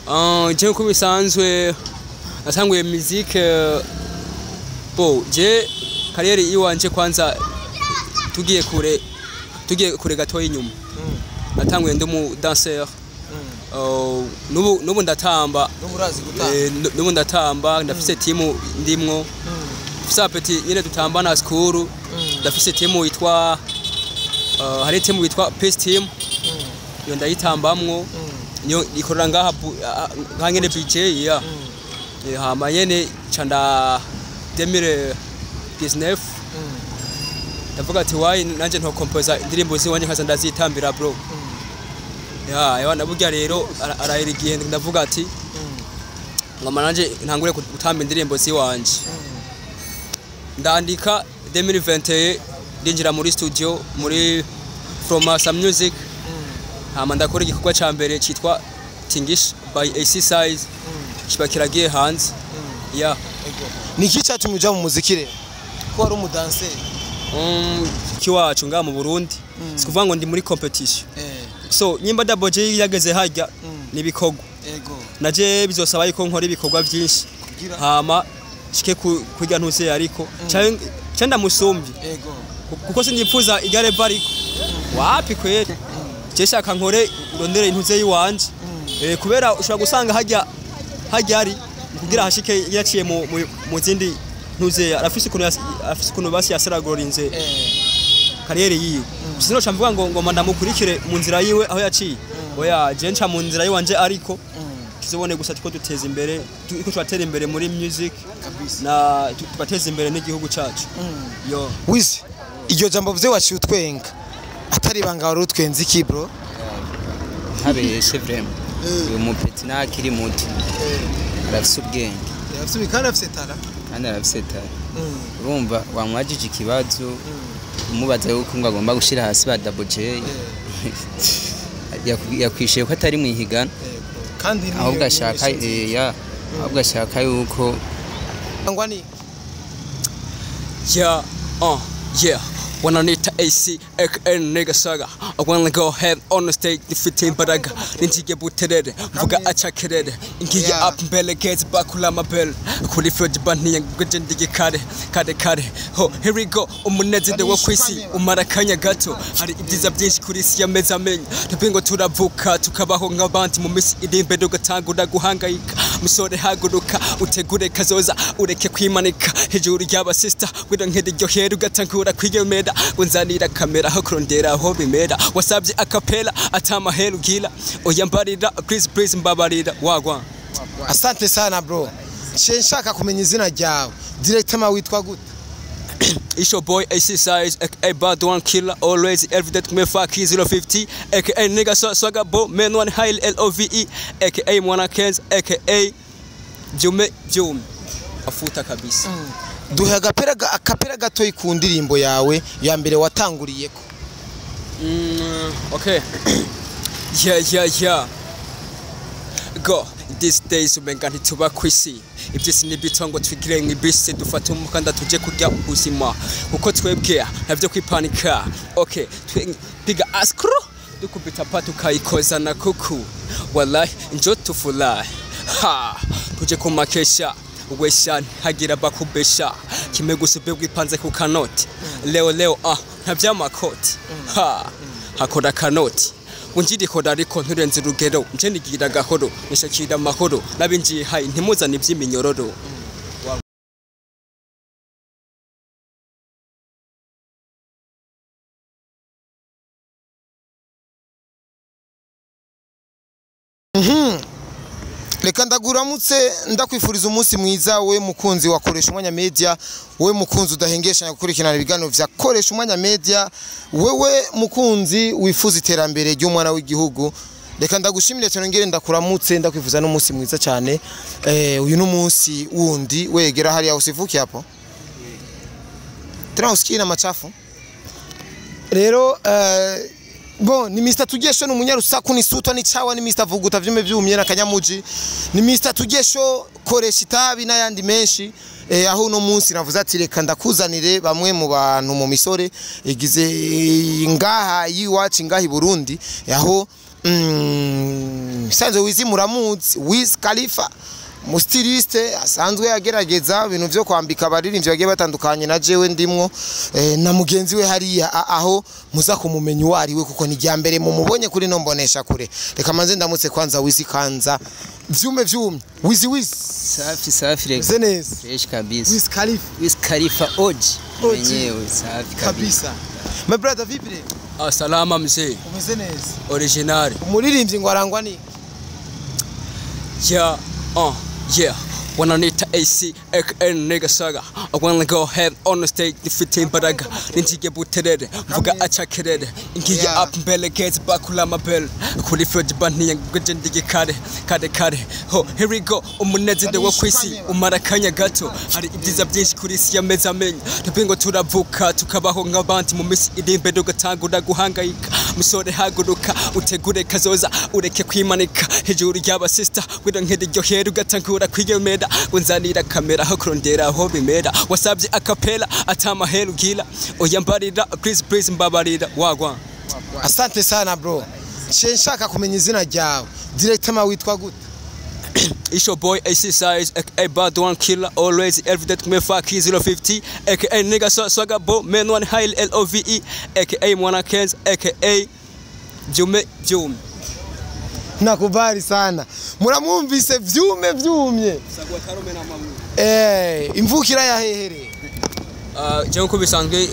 Je uko bisanzwe natanguye musique, bo je carrière iwanje kwanza tugiye kure gatoya inyuma, natanguye ndi mu danseur. Nubu ndatamba. N'ubu urazi gutamba? Nubu ndatamba, ndafise timu ndimwo, ndafise apeti nyene dutamba na school. Ndafise timu yitwa hari timu yitwa Peace Team, iyo ndayitambamwo, niyo ikorera ngaha ngaha nyene BJ ya. Hama nyene ca nda 2019 ndavuga ati why nanje ntokompoza indirimbo ziwanje nkaza ndazitambira, bro? Ya yawa naburya rero arahera igihe ndavuga ati ngoma nanje ntangure gutamba indirimbo ziwanje. Ndandika 2021, ndinjira muri studio muri From Asa Music, hama ndakora igikorwa ca mbere citwa Tingish by AC Size, kiba kiragiye hanze ya. Ni iki cyatumye uja mu muziki rero ko wari umudanseri? Kiwacu ngaha mu Burundi, sikuvuga ngo ndi muri competition. So nyimba Double J yageze harya nibikorwa, naje bizosaba yuko nkora ibikorwa byinshi kugira hama shike kurya ntuse, ariko canke ndamusumbye, kuko sinipfuza igare ariko wapi kweri. Je shaka nkore ndondere intuze yiwanje, kubera ushobora gusanga harya ari kugira hashike yaciye mu zindi ntuze, arafise ukuntu basi yaseragorinze carrière yiwe. Sinoca mvuga ngo ngoma ndamukurikire mu nzira yiwe aho yaciye, oya, je nca mu nzira yiwanje, ariko tuzobone gusa tuko duteza imbere, tuko turatera imbere muri music na tugateza imbere n'igihugu cacu yo. Wizi iryo jambo vuze waciye utwenga atari ibanga, wari utwenze iki, bro? Ntabeshe, vraiment uyu mupeti ntakiri muto, arafise ubwenge. Afise kandi afise talent. Kandi arafise talent. Urumva wamwajije ikibazo umubaza yuko ngo agomba gushira hasi ba Double J, yakwishuye ko atari mu ihigana. Kandi ahubwo ashaka ya ahubwo ashaka yuko ngwa ni Yeah, yeah. When I need to AC, aka nigga saga. I wanna go ahead on the stage, defeating baraga. Ninjige buterere, mvuga achakerere. Ngiye up mbele gate bakula mabel. Kuri field banti nguje ndige kare, kare kare. Ho, here we go. Umunezero wo kwisi umara akanya gato. Hari ibyiza byinshi kuri isi yameze amenya. Tubingo turavuka tukabaho nk'abandi, mu minsi iri imbere ugatangura guhangayika. Musore haguruka utegure kazoza, ureke kwimanika hejuru y'aba sister, wironkera iryohera ugatangura kwiyemera, ngo nzanira kamera aho kurondera aho bimera. Wasabye akapela atamahera ugira, oya mbarira, please please mbabarira wagwa. Asante sana, bro. Nce nshaka kumenya izina ryawe directement, witwa gute? It's your boy AC Size, aka Bad One Killer, always every day to me fuck 050, aka nigga swagger bo man one high LOVE, aka Mwana Kenz, aka Vyume Vyume afuta kabisa. Duhe akapera gatoyi ku ndirimbo yawe ya mbere watanguriyeko. Okay. Yeah. Go. These days umenga ntituba kwisi, ibyisi n'ibito ngo twigire nk'ibisi, dufate umukanda tuje kurya ubuzima, kuko twebwe ntavyo kwipanika. Okay, piga askru dukubita pa tukayikoza na kuku, wallahi njo tufurahi ha tuje kumakesha wesha hagira bakubesha kimwe gusa ube bwipanze ku kanoti leo leo, ah nta by'amakoti ha hakora kanoti unjirikora, ariko nturenze urugero, nje nigira gahoro nishakira amahoro n'abinjiye hayi ntimuzane iby'iminyororo. Reka ndaguramutse, ndakwifuriza umunsi mwiza, we mukunzi wakoresha umwanya media, we mukunzi udahengeshanya gukurikirana ibiganiro vya Koresha Umwanya Media, wewe mukunzi wifuza iterambere ry'umwana w'igihugu. Reka ndagushimire cyane, ngere ndakuramutse, ndakwifuza n'umunsi mwiza cyane. Uyu n'umunsi wundi wegera hariya usivuki hapo tena usikii na machafu rero. Bon, ni Mr Tugesho, ni umunyarusaku, ni sutwa, ni chawa, ni Mr Vuguta vyume vyumye na kanyamuji, ni Mr Tugesho koresha itabi n'ayandi menshi. Aho uno munsi navuze ati reka ndakuzanire bamwe mu bantu mu misore igize ngaha yiwacu ngaha i Burundi, aho Sanzwe Wizi muramuzi, Wiz Khalifa mu styliste asanzwe agerageza ibintu vyo kwambika abaririmbyi bagiye batandukanye na jewe ndimwo, na mugenzi we hariya aho muza kumumenya uwo ari we, kuko ni rya mbere mumubonye kuri no mbonesha kure. Reka manze ndamutse kwanza Wizi kanza vyume vyumye. Wizi Wizi. Safi safi reka. Meze neza. Fresh kabisa. Wiz Khalifa. Wiz Khalifa OG. OG. Mwenyewe safi kabisa. Kabisa. My brother, vipi re? Ah, salama mzee. Umeze neza. Original. Umuririmbyi ngo arangwa ni Yeah, yeah. Wananita AC aka nigga saga. I wanna go ahead on the stage defeating baraga. Ninjige buterere mvuga acha kerere. Ngiye up mbele gets bakula mabel. Kuri flow jibani nguje ndige kare kare kare. Ho, here we go. Umunezero wo kwisi umara kanya gato. Hari ibyiza byinshi kuri isi yameza amenya. Tubingo turavuka tukabaho nk'abandi mu misi iri imbere ugatangura guhangayika. Musore haguruka utegure kazoza ureke kwimanika hejuru y'aba sister wironkera iryo hera ugatangura kwiyemera unzanira kamera aho kurondera aho bimera wasabye akapela atamahera ugira oya mbarira please please mbabarira wagwa. Asante sana bro. Nce nshaka kumenya izina ryawe. Directement witwa gute? It's your boy AC Size aka Bad One Killer, always every day to fuck 050 aka nigga swagger bo man one high LOVE aka Mwana Kenz aka Vyume Vyume. Nakubali sana. Muramwumvise vyume vyumye. Imvukira ya hehere. Jewe uko bisanzwe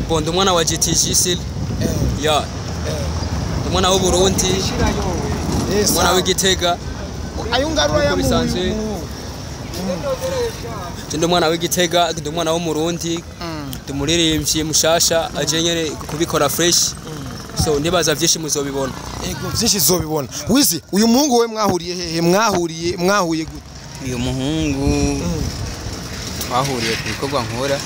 bondo umwana wa GTG sil. Ya. Umwana w'u Burundi. Umwana w'Igitega. Ayungarura ya bisanzwe. Ndi umwana w'Igitega, ndi umwana wo Murundi. Ndi umuririmbyi mushasha aje nyene kubikora fresh. So ndibaza vyinshi muzobibona. Ego vyinshi zobibona. Wizi, uyu muhungu we mwahuriye hehe? Mwahuriye mwahuye gute? Uyu muhungu twahuriye ku bikorwa nkora.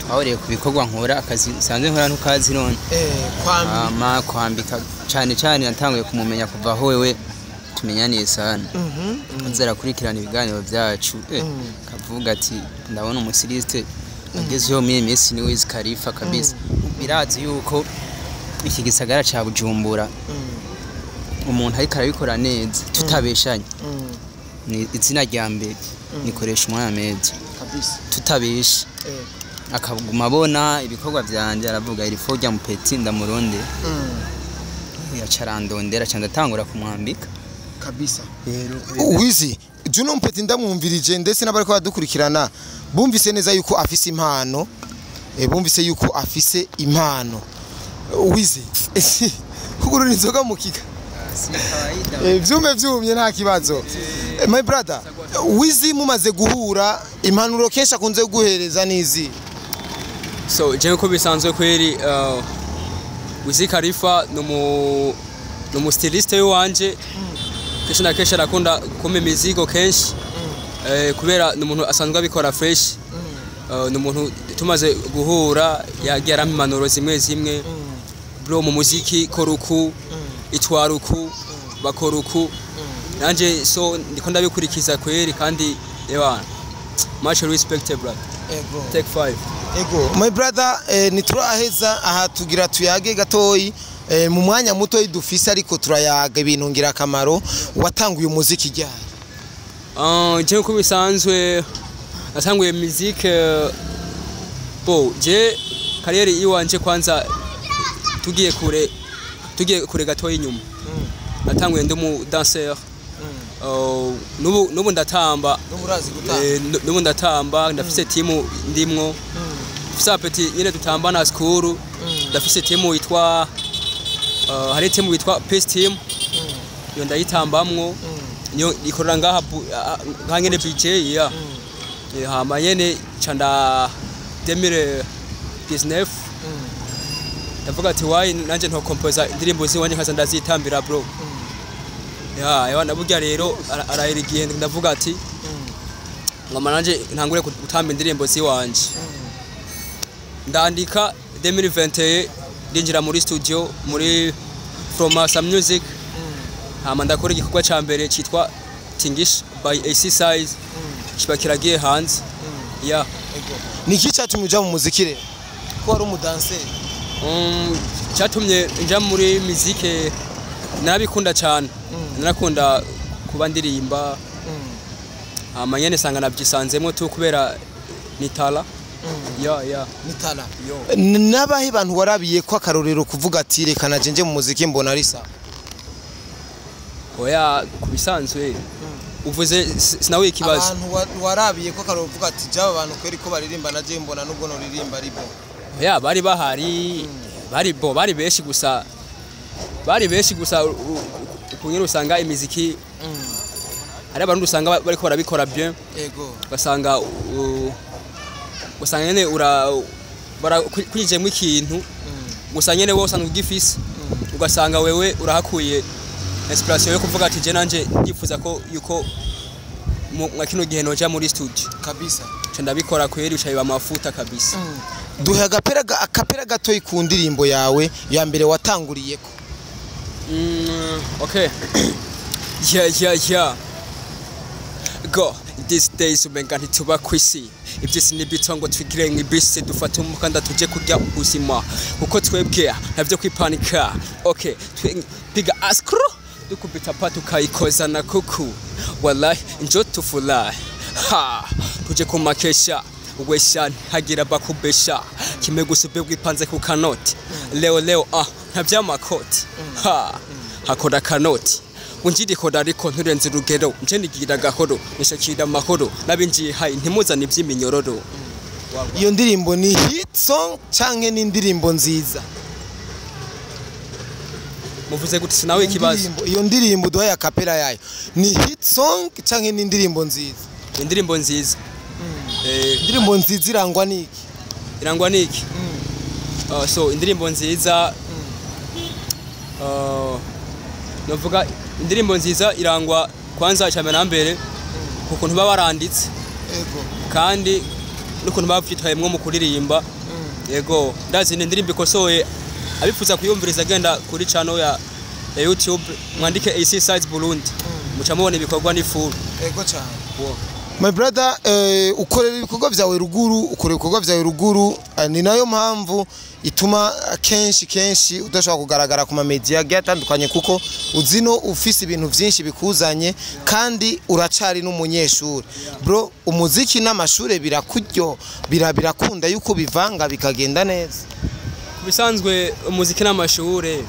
Twahuriye ku bikorwa nkora akazi nsanzwe nkora ntukazi none. Kwambika. Kwambika cyane cyane natanguye kumumenya kuva aho wewe tumenyaniye sana. Nzara kurikirana ibiganiro byacu. Kavuga ati ndabona umusiriste agezeho muri minsi ni Wiz Khalifa kabisa. Birazi yuko iki gisagara ca Bujumbura umuntu ariko arabikora neza tutabeshanye. Ni izina rya mbere nikoresha umwana meza kabisa tutabesha. Akaguma abona ibikorwa byanje aravuga iri fo rya mupeti ndamuronde. Yacarandondera cyane ndatangura kumwambika kabisa. Wizi, Juno Mpeti ndamwumvirije ndetse n'abariko badukurikirana bumvise neza yuko afise impano. Bumvise yuko afise impano. Wizi, kugurura inzoga mu kiga. Vyume vyumye nta kibazo. My brother, Wizi mumaze guhura impanuro kenshi akunze guhereza nizi. So jewe ko bisanzwe kweri Wiz Khalifa no styliste wanje. Kenshi na kenshi arakunda kuma imizigo kenshi. Kubera ni umuntu asanzwe abikora fresh. Ni umuntu tumaze guhura yagiye arampa impanuro zimwe zimwe. Bro mu muziki koruku itwaruku bakoruku nanje so ndiko ndabikurikiza kweri kandi ewana much respect brother. Ego. Take 5. Ego my brother, nituraheza aha tugira tuyage gatoyi mu mwanya muto dufise ariko turayaga ibintu ngira akamaro. Watanguye umuziki ryari? Je uko bisanzwe natanguye musique bo je kariyeri iwanje kwanza tugiye kure gatoyi inyuma. Natanguye ndi mu danseur. Nubu ndatamba. Nubu ndatamba ndafise timu ndimwo. Ndafise apeti nyene dutamba na school. Ndafise timu yitwa hari timu yitwa Peace Team. Iyo ndayitambamwo. Niyo ikorera ngaha ngaha nyene BJ ya. Hama nyene canda 2019 ndavuga ati why nanje nto composer indirimbo ziwanje nkaza ndazitambira bro. Ya ewa naburya rero arahirigiye ndavuga ati ngoma nanje ntangure gutamba indirimbo ziwanje. Ndandika 2021 ndinjira muri studio muri From Some Music. Hama ndakora igikorwa ca mbere citwa Tingish by AC Size. Kiba kiragiye hanze. Ya. Niki cyatumye uja mu muziki rero? Ko wari umudanseri? Cyatumye nja muri muzike Narabikunda cyane, narakunda kuba ndirimba, hama nyene sanga nabyisanzemo tu kubera ni tala ya. Ni tala. Yo. N'abahe bantu warabiye ko akarorero kuvuga ati reka naje nje mu muziki mbona ari sawa? Oya, kubisanzwe uvuze sinawe ikibazo. Abantu warabiye ko akarorero uvuga ati jaba abantu kweri ko baririmba naje mbona nubwo noririmba ari bo. Oya, bari bahari, bari bo bari benshi gusa, bari benshi gusa kunyene usanga imiziki hari abantu usanga bariko barabikora bien. Ego. Ugasanga ugasanga nyene ura kwinjiyemo ikintu gusa nyene wowe usanga ugifise, ugasanga wewe urahakuye inspiration yo kuvuga ati je nanje ndifuza ko yuko mwa kino gihe noja muri studio. Kabisa. Nca ndabikora kweri, ucabiba amafuta kabisa. Duhe agapera akapera gatoyi ku ndirimbo yawe ya mbere watanguriyeko. Okay. Yeah. Go. These days umenga ntituba kwisi. Ivyisi n'ibito ngo twigire nk'ibisi, dufate umukanda tuje kurya ubuzima. Kuko twebwe ntavyo kwipanika. Okay, piga askru dukubita pa tukayikoza na kuku. Wallahi njo tufurahi. Ha, tuje kumakesha. Wesha hagira bakubesha. Kimwe gusa ube wipanze ku kanoti. Leo leo ntabyamakoti. Ha, hakora kanoti. Unjirikora ariko nturenze urugero, nje nigira gahoro nishakira amahoro n'abinjiye hayi ntimuzane iby'iminyororo. Iyo ndirimbo ni hit song canke ni indirimbo nziza? Muvuze gute? Sinawe ikibazo. Iyo ndirimbo duhaye akapera yayo ni hit song canke ni indirimbo nziza? Indirimbo nziza. Indirimbo nziza irangwa niki? Irangwa niki? So indirimbo nziza, novuga indirimbo nziza irangwa kwanza cyane na mbere kukuntu baba baranditse. Ego. Kandi n'ukuntu bavyitwayemwo mu kuririmba. Yego, ndazi ni indirimbo ikosoye, abifuza kuyumviriza agenda kuri channel ya YouTube mwandike AC Size Burundi, muca mubona ibikorwa ni full. Ego cyane. My brother, ukorera ibikorwa vyawe ruguru, ukorera ibikorwa vyawe ruguru, ni nayo mpamvu ituma kenshi udashobora kugaragara ku ma media agiye atandukanye, kuko uzino ufise ibintu vyinshi bikuzanye kandi uracari n'umunyeshuri. Bro, umuziki n'amashure birakuryo birakunda yuko bivanga bikagenda neza. Kubisanzwe umuziki n'amashure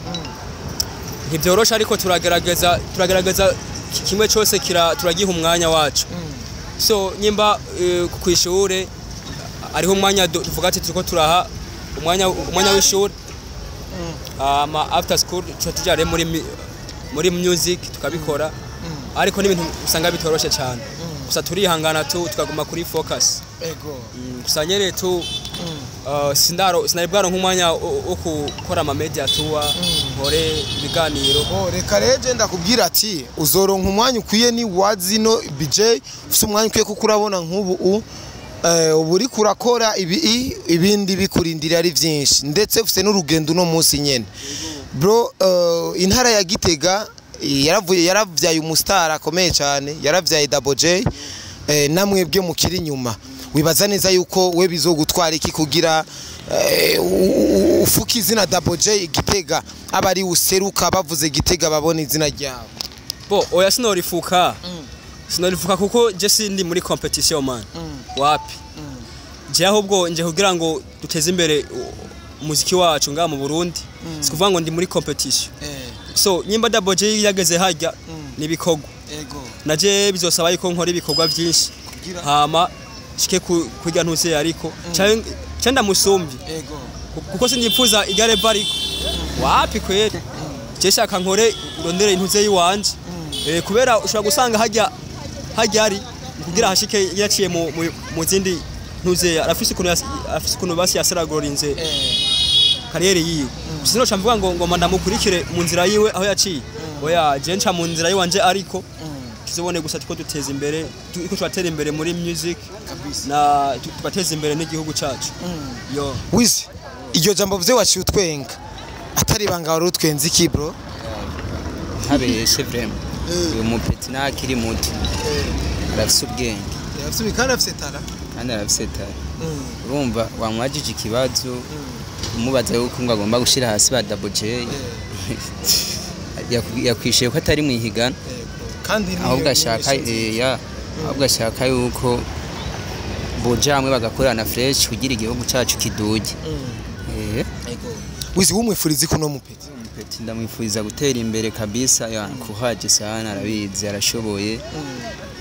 ntibyorosha, ariko turagerageza kimwe cyose turagiha umwanya wacu. So nyimba kwishure ariho umwanya tuvuga ati turiko turaha umwanya w'ishuri, ama after school tujare muri music tukabikora, ariko n'ibintu usanga bitoroshe cyane. Gusa turihangana tukaguma kuri focus. Ego. Gusa nyere tu sinari bwaro nk'umwanya wo gukora ama media tour, nkore ibiganiro. Reka reje ndakubwira ati uzoronka umwanya ukwiye ni wazino BJ, ufise umwanya ukwiye kuko urabona nk'ubu ubu uri kurakora ibindi bikurindira ari byinshi, ndetse ufise n'urugendo uno munsi nyene. Bro, intara ya Gitega yaravyaye umustar akomeye cyane, yaravyaye Double J, namwebwe mukiri inyuma. Wibaza neza yuko we bizogutwara iki kugira ufuka izina Double J Gitega, abari useruka bavuze Gitega babona izina ryawe? Bo oya, sinorifuka. Sinorifuka kuko je sindi muri competition man. Wapi? Je ahubwo nje kugira ngo duteze imbere umuziki wacu ngaha mu Burundi. Sikuvuga ngo ndi muri competition. So nyimba Double J yageze hajya nibikorwa. Ego. Naje bizosaba yuko nkora ibikorwa byinshi. Hama shike kurya ntuse ariko cyane ndamusumbye. Ego. Kuko sinipfuza igare bariko. Wapi kweri? Je shaka nkore ndondere intuze yiwanje. Kubera ushobora gusanga hajya ari kugira hashike yaciye mu zindi ntuze, arafise ukuntu basi yaseragorinze kariyeri yiwe. Sino mvuga ngo ndamukurikire mu nzira yiwe aho yaciye. Oya, je nca mu nzira yiwanje, ariko tuzobone gusa tuko duteza imbere, tuko turatera imbere muri music na tubateza imbere n'igihugu cacu. Yo. Wizi, iryo jambo vuze waciye utwenga atari banga wari utwenze iki bro? Ntabeshe vraiment. Uyu mupeti nakiri muto. Arafise ubwenge. Arafise kandi arafise tara. Kandi arafise tara. Urumva wamwajije ikibazo umubaza yuko ngo agomba gushira hasi ba Double J. Yakwishiye ko atari mu ihigana. Kandi ahubwo ashaka ya ahubwo ashaka yuko boja hamwe bagakorana fresh kugira igihugu cacu kiduge. Wizi, wumwifuriza kuno mupeti? Mupeti ndamwifuriza gutera imbere kabisa, ya kuhaje sana, arabizi, arashoboye.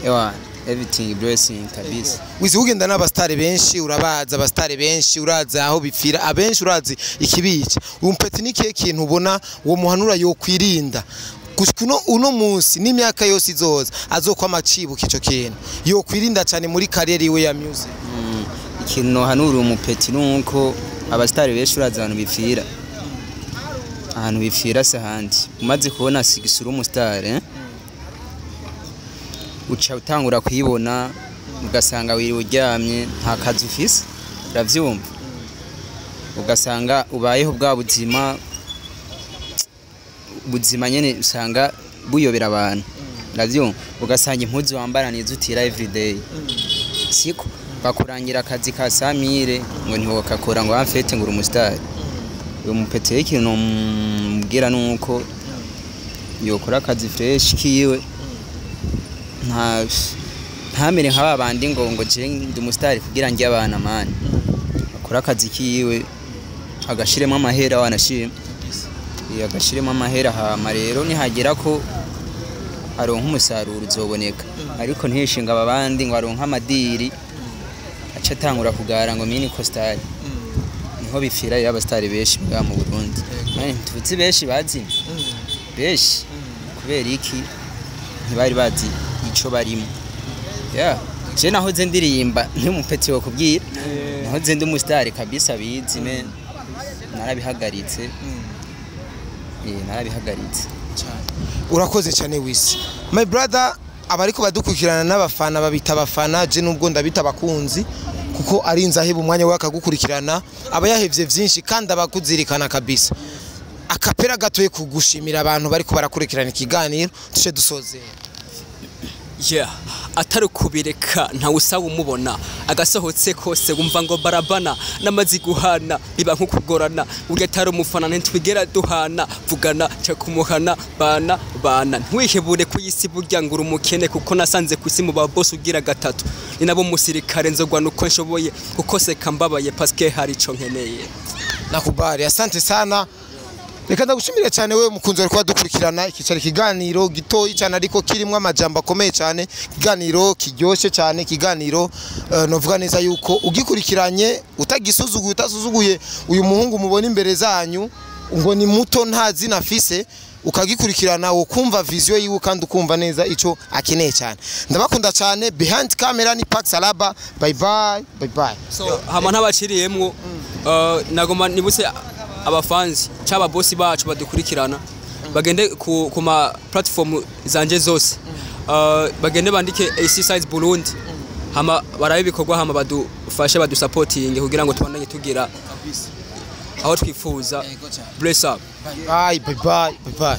Ewa, everything blessing kabisa. Wizi, ugenda n'abastare benshi, urabaza abastare benshi, uraza aho bipfira abenshi, urazi ikibica. Uyu mupeti ni kihe kintu ubona uwo muhanura yokwirinda gushika uno munsi n'imyaka yose izoza azokwama acibuka, ico kintu yokwirinda cyane muri carrière yiwe ya music? Ikintu nohanura umupeti nuko abasitari benshi, uraza ahantu bipfira, ahantu bipfira se handi umaze kubona sigisura umusitari, eh? Uca utangura kuyibona, ugasanga wiriwe uryamye, nta kazi ufise, uravyumva, ugasanga ubayeho bwa buzima, buzima nyene usanga buyobera abantu, uravyumva, ugasanga impuzu wambara nizo utira everyday, siko bakurangira akazi ka samire ngo ntiwokakora, ngo amfete ngo uri umusitari. Uyu mupeti rero ikintu nomubwira nuko yokora akazi fresh kiwe, ntamere nka babandi ngo je ndi umusitari kugira njye abana mani. Akora akazi kiwe, agashiremo amahera, wanashima. Agashiremo amahera, hama rero nihagera ko aronka umusaruro uzoboneka, ariko ntishinga aba bandi ngo aronke amadiri aca atangura kugara ngo mini costari. Niho bipfira rero abasitari benshi bwa mu Burundi. None tuzi benshi bazi benshi kubera iki? Ntibari bazi ico barimo. Yeah, je nahoze ndirimba ntimupeti wo kubwira, nahoze ndi umusitari kabisa, bizi me narabihagaritse. Narabihagaritse. Urakoze cyane Wisi, my brother. Abariko badukurikirana n'abafana, babita abafana, je nubwo ndabita abakunzi, kuko ari aheba umwanya we akagukurikirana, aba yahevye vyinshi kandi abakuzirikana kabisa. Akapera gatoye kugushimira abantu bariko barakurikirana ikiganiro, tuce dusozera. Yeah, atari kubireka ntawe usaba umubona agasohotse kose wumva ngo barabana n'amazi guhana biba nko kugorana. Burya atari umufana ntitwigera duhana, vugana ca kumuhana bana bana, ntwihebure ku isi burya ngo uri umukene, kuko nasanze ku isi mu ba boss ugira gatatu ni nabo musirikare. Nzogwa nuko nshoboye kuko seka mbabaye paske hari ico nkeneye. Nakubali, asante sana. Reka ndagushimire cyane wewe mukunzi wari kubadukurikirana. Iki cyari ikiganiro gitoyi cyane ariko kirimo amajambo akomeye cyane, ikiganiro kiryoshye cyane, ikiganiro novuga neza yuko ugikurikiranye utagisuzuguye, utasuzuguye uyu muhungu mubona imbere zanyu ngo ni muto nta zina afise, ukagikurikirana ukumva vision yiwe kandi ukumva neza ico akeneye cyane. Ndabakunda cyane. Behind camera ni Pax Alaba. Bye bye, bye bye. So hama ntabaciriyemwo, nagoma nibutse abafanzi cyaba bosi bacu badukurikirana bagende ku ma platform zanje zose, bagende bandike AC Size Burundi, hama barabe ibikorwa, hama badufashe, badusapotinge kugira ngo tubandanye tugira aho twifuza. Bless up. Bye bye, bye bye, bye.